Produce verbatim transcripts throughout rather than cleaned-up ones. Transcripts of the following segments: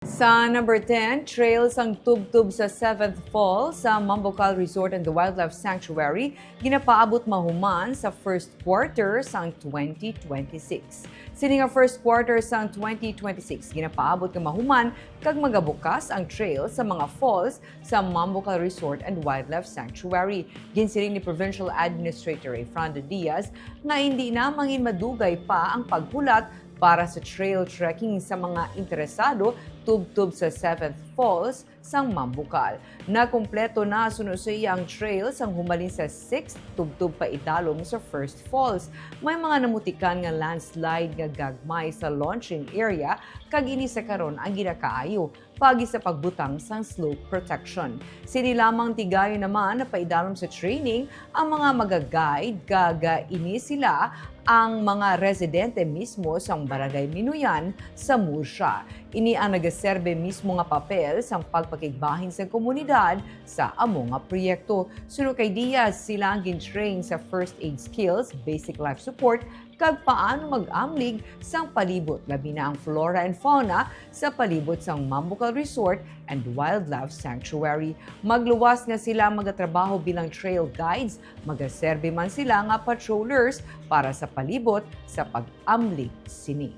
Sa number ten, trail sang tubtob sa Seventh Falls sa Mambucal Resort and Wildlife Sanctuary ginapaabot mahuman sa first quarter sang twenty twenty-six. Sini nga first quarter sang twenty twenty-six ginapaabot nga mahuman kag magabukas ang trail sa mga falls sa Mambucal Resort and Wildlife Sanctuary. Ginsiling ni Provincial Administrator Rayfrando Diaz nga hindi na mangin madugay pa ang paghulat para sa trail trekking sa mga interesado tubtob sa Seventh Falls sang Mambucal. Nakumpleto na suno sa iya ang trail sang humalin sa sixth tubtob paidalom sa First Falls. May mga namutikan nga landslide nga gagmay sa launching area, kag ini sa karon ang ginakaayo pagi sa pagbutang sang slope protection. Sini lamang tigayon naman paidalom sa training ang mga maga-guide, kag, ah, ini sila ang mga residente mismo sang Barangay Minuyan sa Murcia. Ini ang nagaserbe mismo nga papel sang pagpakigbahin sang komunidad sa amo nga proyekto. Suno kay Diaz, sila ang gin-train sa first aid skills, basic life support, kag paano mag-amlig sang palibot, labi na ang flora and fauna sa palibot sang Mambucal Resort and Wildlife Sanctuary. Magluwas nga sila magatrabaho bilang trail guides, magaserbi man sila nga patrollers para sa palibot sa pag-amlig sini.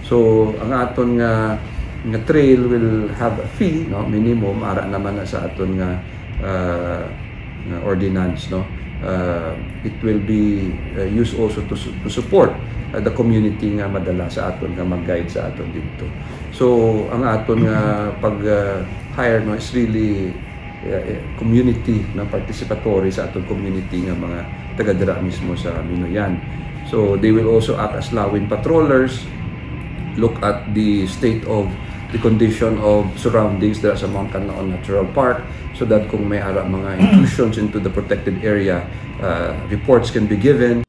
So, ang aton nga nga trail will have a fee, no, minimum, ara naman na sa aton nga, uh, nga ordinance, no. Uh, it will be uh, used also to, su- to support uh, the community nga madala sa aton nga mag-guide sa aton dito. So, ang aton nga pag uh, hire, no, is really uh, community, no, participatory sa aton community nga mga taga dira mismo sa Minuyan. So they will also act as lawin patrollers, look at the state of the condition of surroundings dira sa Mount Canlaon Natural Park, so that kung may ara mga intrusions into the protected area, uh, reports can be given.